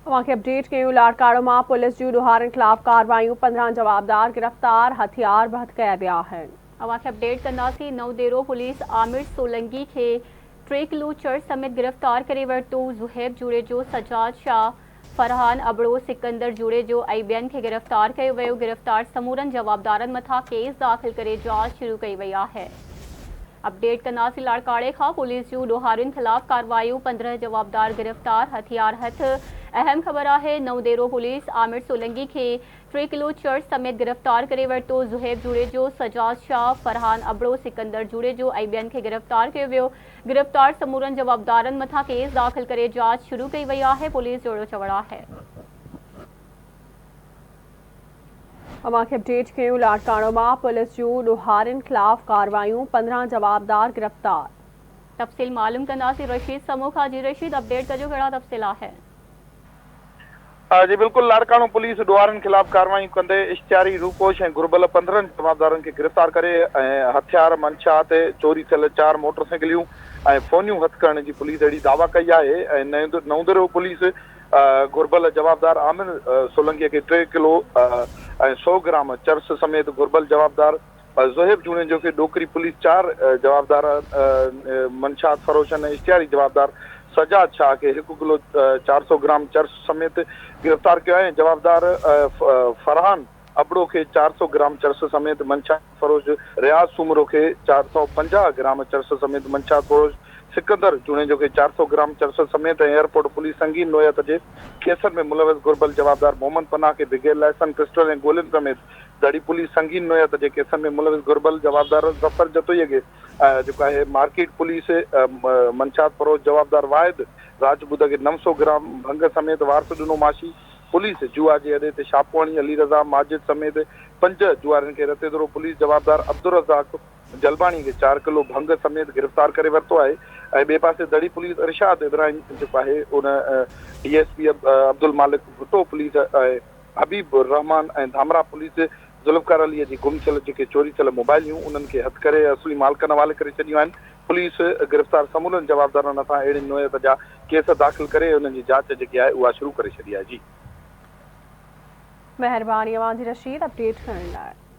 اوهان کي اپڊيٽ ڪيون لاڙڪاڻو مان پوليس جون ڏوهارين خلاف ڪارروايون، 15 جوابدار گرفتار، هٿيار به هٿ ڪيا ويا آهن. اوهان کي اپڊيٽ ڪنداسين نئون ديرو پوليس عامر سولنگي کي ٽي ڪلو چرس سميت گرفتار ڪري ورتو، زوهيب جوڻيجو، سجاد شاهه، فرحان ابڙو، سڪندر جوڻيجو ۽ ٻين کي گرفتار ڪيو ويو، گرفتار سمورن جوابدارن مٿان ڪيس داخل ڪري جاچ شروع ڪئي وئي آهي. اپڊيٽ ڪنداسين لاڙڪاڻي کان پوليس جون ڏوهارين خلاف ڪارروايون، 15 جوابدار گرفتار، هٿيار هٿ، اهم خبر آهي نئون ديرو پوليس عامر سولنگي کي ٽي ڪلو چرس سميت گرفتار ڪري ورتو، زوهيب جوڻيجو، سجاد شاهه، فرحان ابڙو، سڪندر جوڻيجو ۽ ٻين کي گرفتار ڪيو ويو، گرفتار سمورن جوابدارن مٿان ڪيس داخل ڪري جاچ شروع ڪئي وئي آهي، پوليس جو اهڙو چوڻ آهي. اوهان کي اپڊيٽ ڪيون لاڙڪاڻو مان پوليس جون ڏوهارين خلاف ڪارروايون، 15 جوابدار گرفتار. تفصيل معلوم ڪنداسين رشيد سمون کان جي رشيد اپڊيٽ ڪجو ڪهڙا تفصيل آهن. جي بلڪل لاڙڪاڻو پوليس ڏوهارين خلاف ڪارروايون ڪندي اشتهاري روپوش ۽ گهربل 15 جوابدارن کي گرفتار ڪري ۽ هٿيار منشيات چوري ٿيل چار موٽر سائيڪليون ۽ فونيون هٿ ڪرڻ جي پوليس اهڙي دعويٰ ڪئي آهي ۽ نئون ديرو پوليس گهربل جوابدار عامر سولنگي کي ٽي ڪلو ۽ سئو گرام چرس سميت گهربل جوابدار زوهيب جوڻيجو کي ڏوڪري پوليس چار جوابدار منشيات فروشن ۽ اشتهاري جوابدار سجاد شاهه کي هڪ ڪلو 400 گرام چرس سميت گرفتار ڪيو آهي ۽ جوابدار فرحان ابڙو کي 400 گرام چرس سميت منشيات فروش رياض سومرو کي 450 گرام چرس سميت منشيات فروش سڪندر جوڻيجو کي 400 گرام چرس سميت ۽ ايئرپورٽ پوليس سنگين نوعيت جي ڪيسن ۾ ملوث گهربل جوابدار محمد پناهه کي بغير لائسنس پسٽل ۽ گولين سميت دڙي پوليس سنگين نوعيت جي ڪيسن ۾ ملوث گهربل جوابدار ظفر جتوئي کي جيڪو آهي مارڪيٽ پوليس منشيات فروش جوابدار واحد راجپوت کي 900 گرام ڀنگ سميت وارث ڏنو معاشي پوليس جوا جي اڏي تي ڇاپو هڻي علي رضا، ماجد سميت پنج جوارين کي رتيدرو پوليس جوابدار عبدالرزاق جلباڻي کي چار ڪلو ڀنگ سميت گرفتار ڪري ورتو آهي ۽ ٻئي پاسي دڙي پوليس ارشاد ابراهيم جيڪو آهي ان D S P Abdul Malik Bhutto police ۽ Habib ur Rehman ۽ Dhamrah police Zulfiqar Ali جي گم ٿيل جيڪي چوري ٿيل موبائليون انهن کي هٿ ڪري اصلي مالڪن حوالي ڪري ڇڏيون آهن پوليس گرفتار سمورن جوابدارن هٿان اهڙين نوعيت جا ڪيس داخل ڪري انهن جي جاچ جيڪي آهي اها شروع ڪري ڇڏي آهي جي. مهرباني اوهان جي رشيد اپڊيٽ ڪرڻ لاء.